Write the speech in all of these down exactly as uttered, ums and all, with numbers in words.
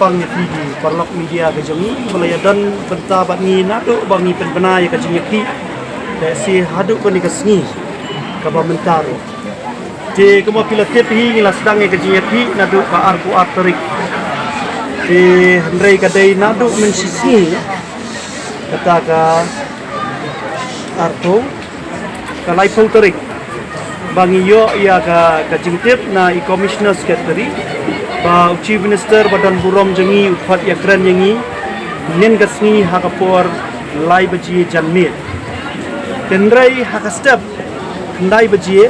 Pang ïa phi ki paralok media ka jong ngi ba la ïa don bynta bad ngi naduh ba ngi pynbna ïa ka jingïakhih. Te shi haduh kane ka sngi kaba mynta ruh. Te kumba phi la tip hi ngi la sdang ïa ka jingïakhih naduh ka arphew ar tarik. Te hynrei ka dei naduh mynshisngi kata ka arphew ka laiphew tarik ba ngi ïoh ïa ka, ka jingtip na i Commissioner Secretary ba u Chief Minister ba don burom jong ngi u khot ïakren ïa ngi mynnin ka sngi ha ka por lai baje janmiet. Hynrei ha ka step khyndai baje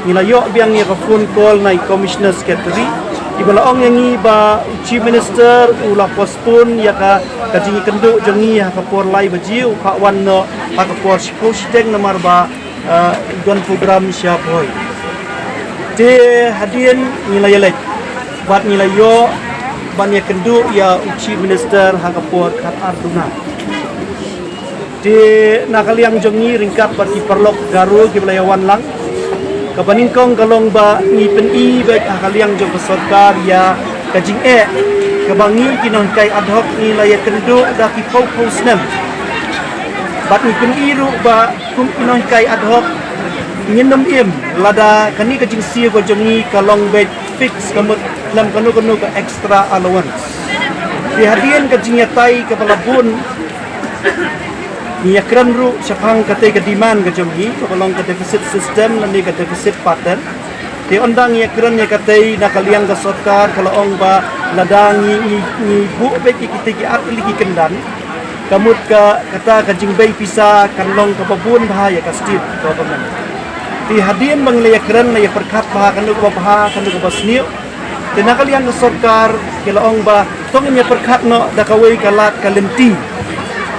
ngi la ïoh biang ïa ka phone call na i Commissioner Secretary iba la ong ïa ngi ba u Chief Minister u la postpone ïa ka, ka jingïakynduh jong ngi ha ka por lai baje, u khah wan noh ha ka por shiphew shiteng namar ba, eh, don program sha Bhoi. Te hadien ngi la ïaleit bad ngi la ïoh ban ïakynduh ïa u Chief Minister ha ka por khatar duna. Te na ka liang jong ngi ryngkat bad ki paralok Garo kiba la ïa wan lang, kaba nyngkong ka long ba ngi pyni beit ha ka liang jong ka sorkar ïa ka jingeh kaba ngi ki nonghikai ad hoc ngi la ïakynduh da ki phew phew snem. Bad ngi pyni ruh ba kum ki nonghikai ad hoc ngin ym im lada kane ka jingsiew ka jong ngi ka long beit fix, ka mut khlem kano kano ka extra allowance. Te hadien ka jingïatai kaba la bun ngi ïakren ruh shaphang katei ka demand ka jong ngi kaba long ka deficit system lane ka deficit pattern. Te ynda ngi ïakren ïa katei na ka liang ka sorkar ka la ong ba lada ngi, ngi, ngi buh beit ïa kitei ki artylli ki kyndon, ka mut ka, kata ka jingbei pisa kan long kaba bun bha ïa ka state government. Te hadien ba ngi la ïakren, la ïapyrkhat bha kano kaba bha kano kaba sniew. Te na ka liang ka sorkar ki la ong ba to ngin ïapyrkhat noh da kawei ka lad ka lynti.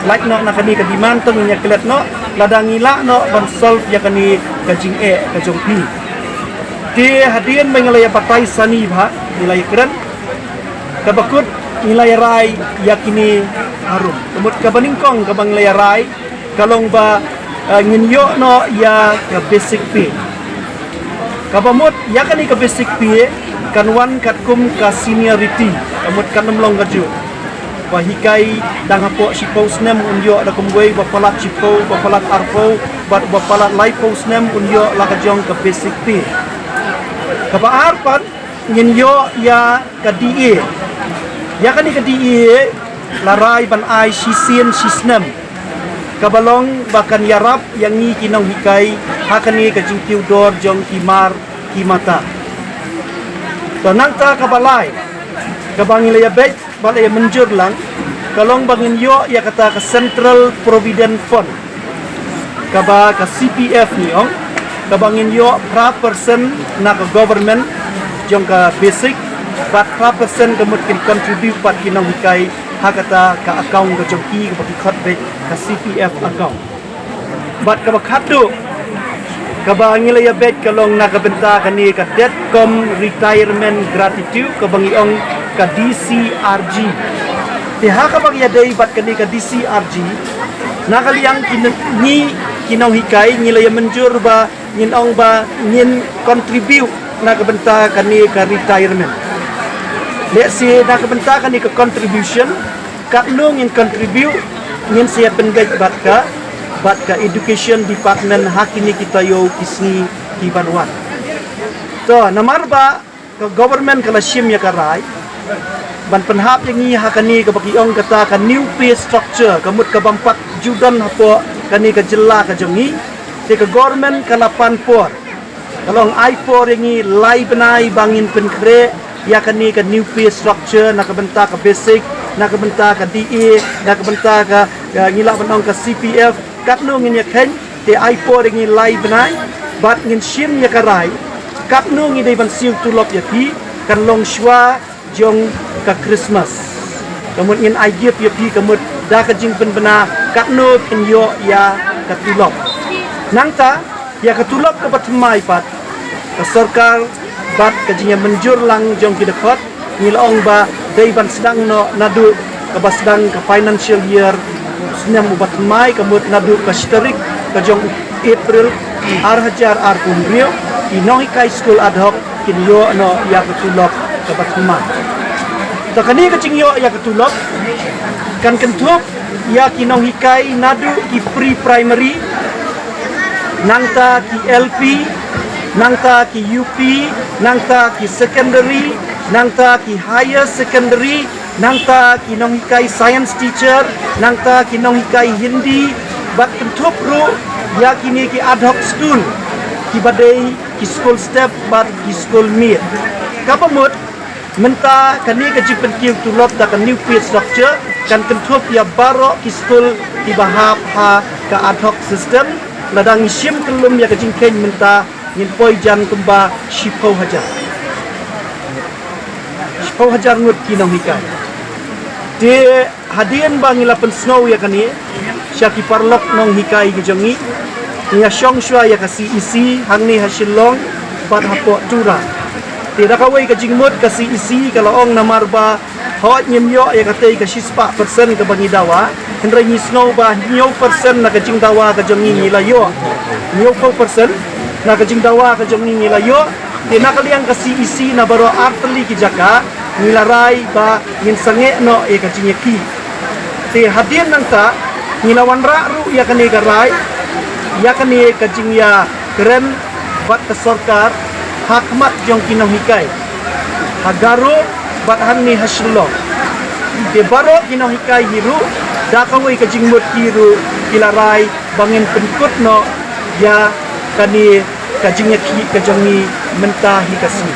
Lait noh na kane ka demand, to ngin ïaklet noh lada ngi lah noh ban solve ïa kane ka jingeh ka jong phi. Te hadien ba ngi la ïabatai sani bha, ngi la ïakren, kaba kut ngi la ïarai ïa kine harum. Ka mut kaba nyngkong kaba ngi la ïarai ka long ba, eh, ngin ïoh noh ïa ka basic pay. Kaba mut ïa kane ka basic pay kan wan katkum ka seniority, ka mut kan ym long kajuh. Ba hikai dang hapoh shiphew snem un ïoh da kumwei, ba palat shiphew, ba palat arphew, bad ba palat laiphew snem un ïoh la ka jong ka basic pay. Kaba ar pat ngin ïoh ïa ka D A. Ïa kane ka D A la rai ban ai shisien shisnem. Kaba long ba kan ïarap ïa ngi ki nonghikai ha kane ka jingkiew dor jong ki mar ki mata. To nangta kaba lai kaba ngi la ïabeit ba la ïamynjur lang ka long ba ngin ïoh ïa kata ka Central Provident Fund, kaba ka C P F ngi ong, kaba ngin ïoh phra percent na ka government jong ka basic, bad phra percent ka mut kin contribute pat ki nonghikai ha kata ka account ka jong ki kaba ki khot beit ka C P F account. Bad kaba khatduh kaba ngi la ïabeit ka long na ka bynta kane ka Debt cum Retirement Gratitude, kaba ngi ong ka D C R G. Te ha kaba ngi ïadei bad kane ka D C R G, na ka liang ki n-, ngi ki nonghikai ngi la ïamynjur ba ngin ong ba ngin contribute na ka bynta kane ka retirement. Let's say na ka bynta kane ka contribution, katno ngin contribute, ngin sa ïa pynbeit bad ka, bad ka education department ha kine ki taïew ki sngi ki ban wan. To namar ba ka government ka la shim ïa ka rai ban pynhap ïa ngi ha kane kaba ki ong kata ka new pay structure, ka mut ka bym pat ju don hapoh kane ka jylla ka jong ngi. Te ka government ka la pan por, ka long ai por ïa ngi lai bnai ba ngin pynkhreh ïa kane ka new pay structure na ka bynta ka basic, na ka bynta ka D A, na ka bynta ka, ka ngi lah ban ong ka C P F. Katno ngin ïa kheiñ, te ai por ïa ngi lai bnai bad ngin shim ïa ka rai. Katno ngi dei ban siew tulop ïa phi kan long shuwa jong ka Christmas. Ka mut ngin ai gift ïa phi, ka mut da ka jingpynbna katno phin ïoh ïa ka tulop. Nangta ïa ka tulop kaba thymmai pat, ka sorkar bad ka jingïamynjur lang jong ki dkhot, ngi la ong ba dei ban sdang noh naduh kaba sdang ka financial year snem uba thymmai, ka mut naduh ka shi tarik ka jong April ar hajar arphew hynriew, ki nonghikai skul ad hoc kin ïoh noh ïa ka tulop kaba thymmai. Da kane ka jingïoh ïa ka tulop kan kynthup ïa ki nonghikai naduh ki pre-primary, nangta ki L P, nangta ki U P, nangta ki secondary, nangta ki higher secondary, nangta ki nonghikai science teacher, nangta ki nonghikai Hindi, bad kynthup ruh ïa kine ki ad hoc school, kiba dei ki school step bad ki school meet. Kaba mut mynta kane ka jingpynkiew tulop da ka new pay structure kan kynthup ïa baroh ki school kiba hap ha ka ad hoc system. Lada ngi shim kyllum ïa ka jingkheiñ mynta ngin poi jan kumba shiphew hajar, shiphew hajar ngut ki nonghikai. Te hadien ba ngi la pynsngew ïa kane sha ki paralok nonghikai ki jong ngi, ngi ïa shong shuwa ïa ka C E C hangne ha Shillong bad hapoh Tura. Te da kawei ka jingmut ka C E C ka la ong namar ba hooid ngim ïoh ïa katei ka shispah percent kaba ngi dawa, hynrei ngi sngew ba hynñiew percent na ka jingdawa ka jong ngi ngi la ïoh. Hynñiewphew percent na ka jingdawa ka jong ngi ngi la ïoh. Te na ka liang ka C E C na baroh artylli ki jaka ngi la rai ba ngin sangeh noh ïa ka jingïakhih. Te hadien nangta ngi la wanrah ruh ïa kane ka rai, ïa kane ka jingïakren bad ka sorkar ha khmat jong ki nonghikai ha Garo bad hangne ha Shillong. Te baroh ki nonghikai hi ruh da kawei ka jingmut ki ruh ki la rai ba ngin pynkut noh ïa kane ka jingïakhih ka jong ngi mynta hi ka sngi.